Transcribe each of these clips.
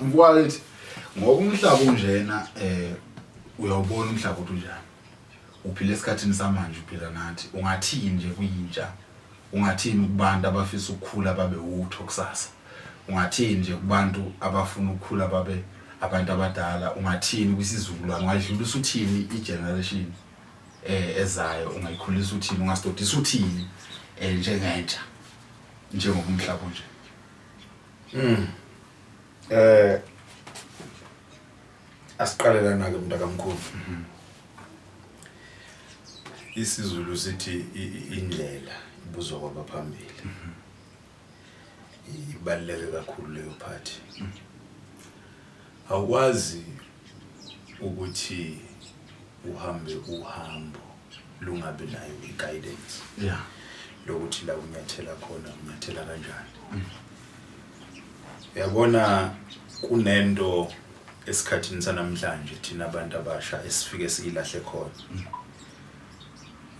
Mfowethu, ngoba umhlaba unjena, uyawubona umhlaba ukuthi unjani. Uphila esikhathini samanje, uphila nathi. Ungathini nje kuyintsha? Ungathini kubantu abafisa ukukhula babe utho kusasa? Ungathini nje kubantu abafuna ukukhula babe abantu abadala? Ungathini kwisizukulwane? Ungadlulisa uthini i-generation ezayo? Ungayikhulisa uthini? Ungasidodisa uthini njengentsha, njengoba umhlaba unje? Asiqale lana ke, mntakamkhulu. IsiZulu sithi indlela ibuzwa kwabaphambili. Ibaluleke kakhulu leyo part. Awukwazi ukuthi uhambe uhambo lungabi nayo i-guidance lokuthi la unyathela khona unyathela kanjani. Uyabona, kunento esikhathini sanamhlanje thina abantu abasha esifike siyilahle khona,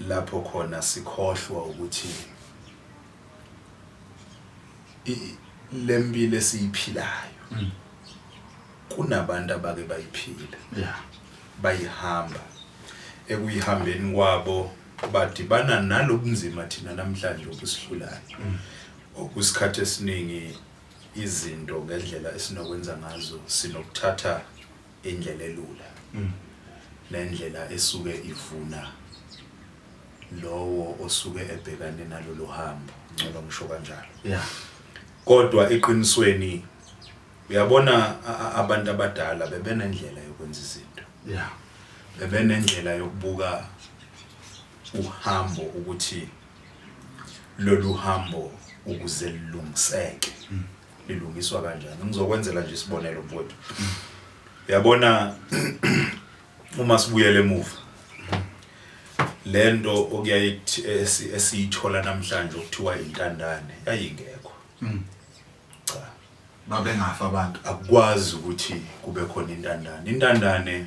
lapho khona sikhohlwa ukuthi lempilo esiyiphilayo kunabantu abake bayiphila, bayihamba. Ekuyihambeni kwabo badibana nalobunzima thina namhlanje obusihlulayo. Okusikhathi esiningi izinto ngendlela esinokwenza ngazo, sinokuthatha indlela elula nendlela esuke ivuna lowo osuke ebhekane nalolu hambo, ngcono ngisho kanjalo. Kodwa eqinisweni, uyabona, abantu abadala bebenendlela yokwenza izinto, bebenendlela yokubuka uhambo ukuthi lolu hambo ukuze lilungiseke lilungiswa kanjani. Ngizokwenzela nje isibonelo, mfowethu. Uyabona, uma sibuyele emuva, lento okuyaye esiyithola namhlanje okuthiwa intandane yayingekho, cha. Babengafa abantu? Akukwazi ukuthi kube khona intandane. Intandane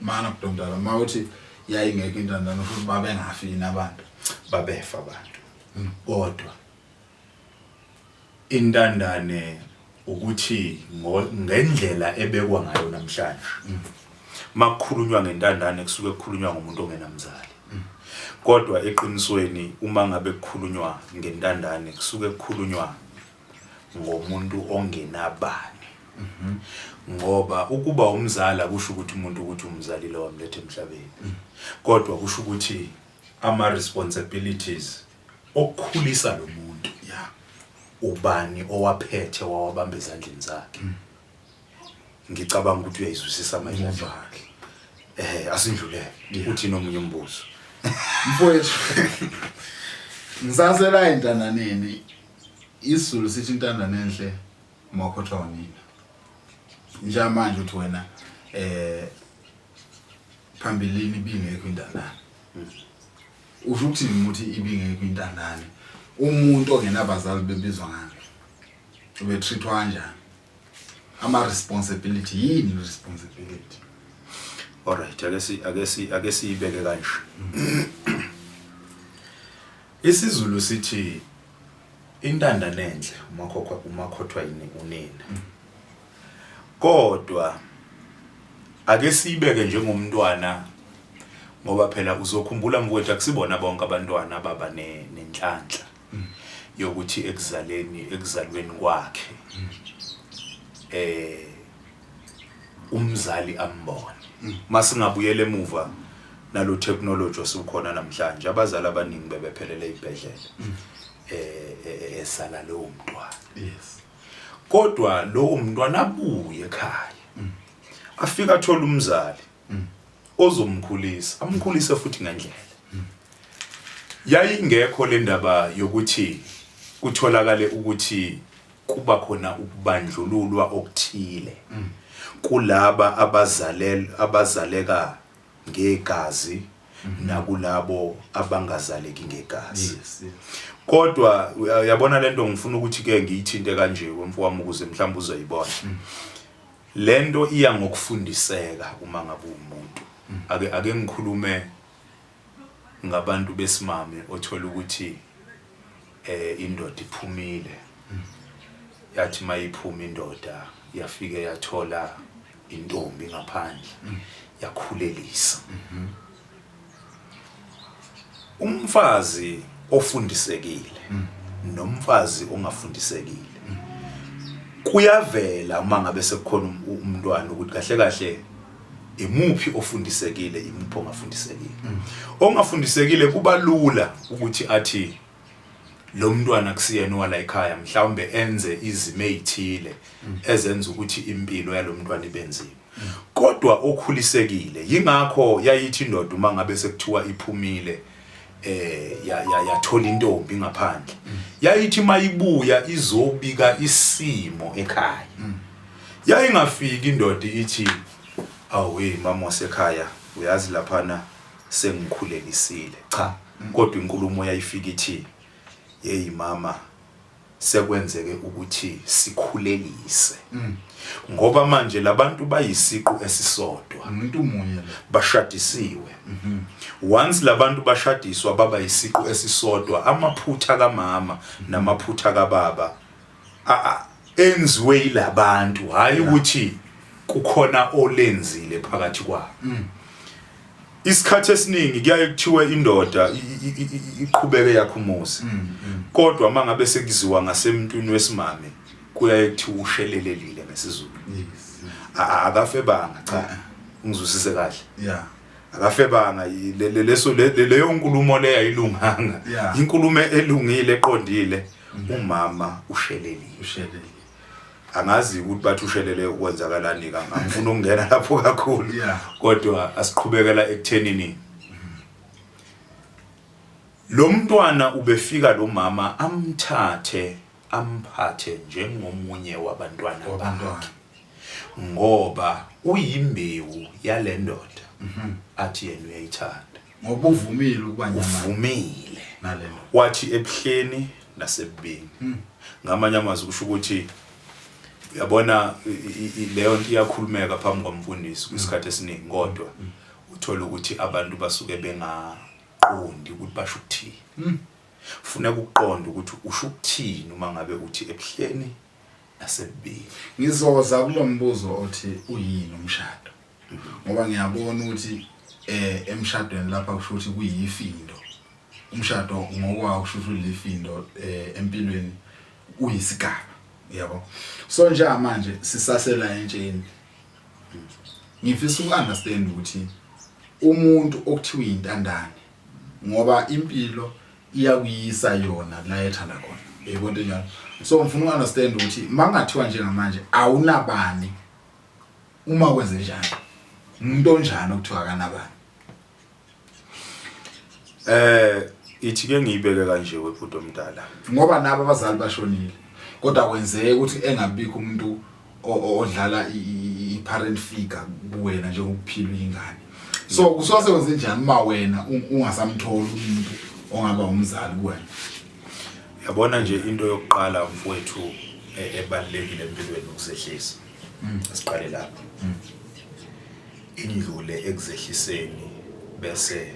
Mana mntomdala, uma uthi yayingekho intandane, futhi babengafi yini abantu? Babefa abantu, kodwa intandane ukuthi ngendlela ebekwa ngayo namhlanje, makukhulunywa ngentandane kusuke kukhulunywa ngomuntu ongenamzali, kodwa eqinisweni uma ngabe kukhulunywa ngentandane kusuke kukhulunywa ngomuntu ongenabani, ngoba ukuba umzali akusho ukuthi umuntu ukuthi umzalile wamletha emhlabeni, kodwa kusho ukuthi ama responsibilities okukhulisa lo muntu ubani owaphethe wawabamba ezandleni zakhe. Ngicabanga ukuthi uyayizwisisa manje. Asindlulele. Uthi nomunye umbuzo? Mfowethu, ngisasela entandaneni. IsiZulu sithi intandane enhle umakhothwa unina. Njengamanje uthi wena phambilini ibingekho intandane, usho ukuthini ukuthi ibingekho intandane? Umuntu ongenabazali bebizwa ngani? Ube-treatwa kanjani? Ama-responsibility, yini responsibility? Alright, ake siyibeke kanje. IsiZulu sithi intandane enhle umakhokhwa umakhothwa yini unina. Kodwa ake siyibeke njengomntwana, ngoba phela uzokhumbula, mfowethu, akusibona bonke abantwana ababa nenhlanhla yokuthi ekuzalweni kwakhe umzali ambone. Masingabuyela emuva, nalo technology osukhona namhlanje, abazali abaningi bebephelele ezibhedlela esala lowo mntwana. Kodwa lowo mntwana abuye ekhaya, afika athola umzali ozomkhulisa, amkhulise futhi ngendlela. Yayingekho le ndaba yokuthi kutholakale ukuthi kuba khona ukubandlululwa okuthile kulaba abazaleka ngegazi nakulabo abangazaleki ngegazi. Kodwa uyabona, lento ngifuna ukuthi ke ngiyithinte kanje, wemfowami, ukuze mhlawumbe uzoyibona lento. Iya ngokufundiseka uma ngabe umuntu. Ake ngikhulume ngabantu besimame othola ukuthi indoda iphumile. Yathi mayiphuma indoda yafike yathola intombi ngaphandle yakhulelisa. Umfazi ofundisekile nomfazi ongafundisekile kuyavela uma ngabe sekukhona umntwana ukuthi kahle kahle imuphi ofundisekile imuphi ongafundisekile. Ongafundisekile kuba lula ukuthi athi lo mntwana kusiyena owala ekhaya mhlawumbe enze izimo ezithile ezenza ukuthi impilo yalo mntwana ibe nzima kodwa okhulisekile yingakho yayithi indoda uma ngabe sekuthiwa iphumile eh yathola intombi ngaphandle yayithi mayibuya izobika isimo ekhaya yayingafiki indoda ithi awu hey mama wasekhaya uyazi laphana sengikhulelisile cha kodwa inkulumo yayifika ithi hey mama sekwenzeke ukuthi sikhulelise ngoba manje labantu bayisiqu esisodwa umuntu munye lo bashadisiwe once labantu bashadiswa baba isiqu esisodwa amaphutha kamama namaphutha kababa enziwe yilabantu hayi ukuthi kukhona olenzile phakathi kwabo isikhathi esiningi kuyaye kuthiwe indoda iqhubeke yakho umuzi kodwa mangabe sekuziwa ngasemntwini wesimame kuyaye kuthiwa ushelelelile ngesiZulu yes akafebanga cha ungizwisise kahle yeah akafebanga leso leyo nkulumo leyo ayilunganga inkulumo elungile eqondile umama ushelelile ushelelile angazi ukuthi bathi ushelele ukwenzakalani ka angifuni ukungena lapho kakhulu kodwa asiqhubekela ekuthenini lo mntwana ubefika lo mama amthathe amphathe njengomunye wabantwana bakhe ngoba uyimbewu yalendoda athi yena uyayithanda ngoba uvumile ukuba nyama uvumile nalento wathi ebuhleni nasebubini ngamanye amazwi kusho ukuthi uyabona leyo nto iyakhulumeka phambi komfundisi kwisikhathi esiningi kodwa uthola ukuthi abantu basuke bengaqondi ukuthi basho ukuthini funeka ukuqonda ukuthi usho ukuthini uma ngabe uthi ebuhleni nasebubini ngizoza kulo mbuzo othi uyini umshado ngoba ngiyabona ukuthi eh emshadweni lapha kusho ukuthi kuyifindo umshado ngokwawo kusho ukuthi ulifindo eh empilweni uyisigaba yabo so njengamanje sisasela entsheni ngifisa ukunderstand ukuthi umuntu okuthiwa intandane ngoba impilo iyakuyisa yona la ethanda khona yebo into enjalo so ngifuna ukunderstand ukuthi mangathiwa njengamanje awunabani uma kwenze njani umuntu onjani okuthiwa akanabani eh ithi ke ngiyibeke kanje webhuti omdala ngoba nabo abazali bashonile kodwa kwenzeka ukuthi engabikho umuntu odlala i-parent figure kuwena njengokuphila uyingane so kusuka sekwenze njani uma wena ungasamtholi umuntu ongaba umzali kuwena yabona nje into yokuqala mfowethu ebalulekile empilweni ukuzehlisa asiqale lapho indlule ekuzehliseni bese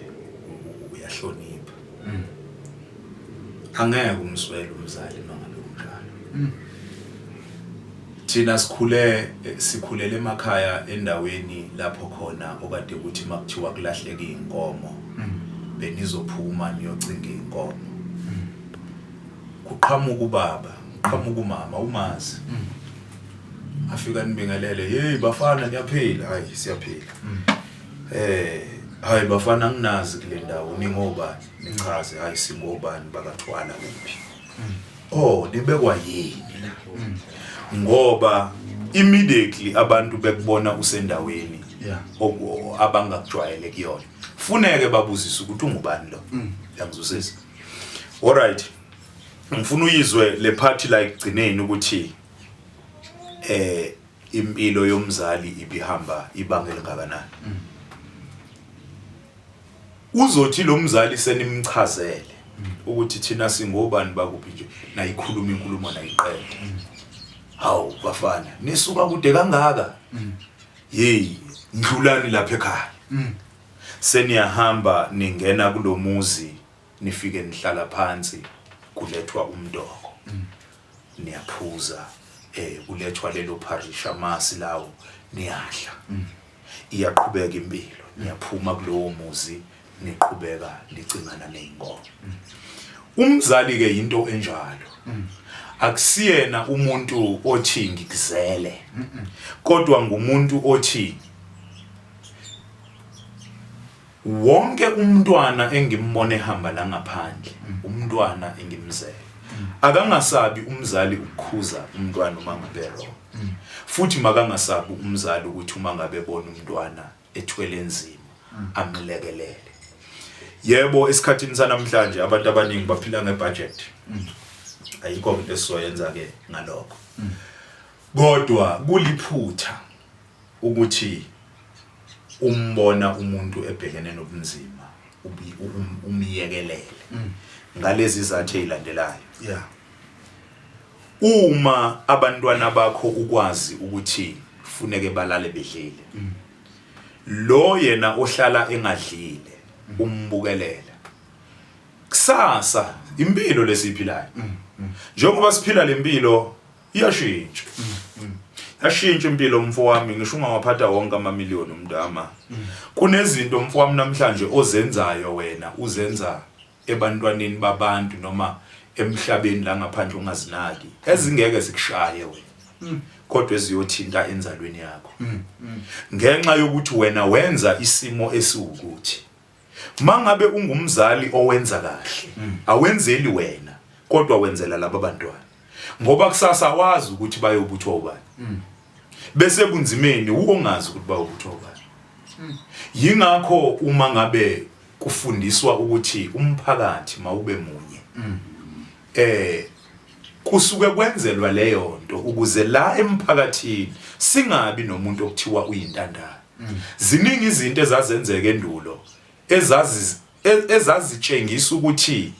uyahlonipha angeke umswele umzali mangabe kunjalo thina sikhule sikhulele emakhaya endaweni lapho khona okade kuthi makuthiwa kulahleka inkomo benizophuma niyocinga inkomo kuqhamuka ubaba kuqhamuka umama umazi afika nibingelele hey bafana niyaphila hayi siyaphila eh hayi bafana nginazi kule ndawo ningobani nichaze hayi singobani bakathwala kuphi oh nibekwa yini la ngoba immediately abantu bekubona usendaweni yeah abangakujwayele kuyona funeke babuzise ukuthi ungubani lo yangizwisisa alright ngifuna uyizwe le party la ekugcineni ukuthi eh impilo yomzali ibihamba ibanga elingakanani uzothi lo mzali senimchazele ukuthi thina singobani bakuphi nje nayikhuluma inkulumo nayiqeda hawu bafana nisuka kude kangaka hey ndlulani lapha ekhaya seniyahamba ningena kulomuzi nifike nihlala phansi kulethwa umdoko niyaphuza Kulethwa lelo parish amasi lawo niyadla. Iyaqhubeka impilo, niyaphuma kulowo muzi niqhubeka nicingana nezinkomo. Umzali ke into enjalo. Akusiyena umuntu othi ngikuzele. Kodwa ngumuntu othi wonke umntwana engimbona ehamba la ngaphandle umntwana engimzele akangasabi umzali ukukhuza umntwana uma ngabe wrong futhi makangasabi umzali ukuthi uma ngabe ebona umntwana ethwele nzima amlekelele. Yebo, esikhathini sanamhlanje abantu abaningi baphila ngebudget, ayikho into esizoyenza ke ngalokho, kodwa kuliphutha ukuthi umbona umuntu ebhekene nobunzima umyekelele ngalezi zathu ezilandelayo. Uma abantwana bakho ukwazi ukuthi funeke balale bedlile, lo yena ohlala engadlile umbukelela kusasa impilo lesiphilayo. Njengoba siphila lempilo iyashintsha, yashintsha impilo mfowami. Ngisho ungawaphatha wonke amamiliyoni umntama, kunezinto mfowami namhlanje ozenzayo wena uzenza ebantwaneni babantu noma emhlabeni la ngaphandle ungazinaki, ezingeke zikushaye wena kodwa eziyothinta enzalweni yakho ngenxa yokuthi wena wenza isimo esiwukuthi. Mangabe ungumzali owenza kahle, awenzeli wena kodwa wenzela laba bantwana, ngoba kusasa wazi ukuthi bayobuthwa ubani bese bunzimeni uongazi ukuthi bayobuthwa ubani. Yingakho uma ngabe kufundiswa ukuthi umphakathi mawube munye, kusuke kwenzelwa leyo nto ukuze la emphakathini singabi nomuntu okuthiwa uyintandane. Ziningi izinto ezazenzeka endulo ezazitshengisa ukuthi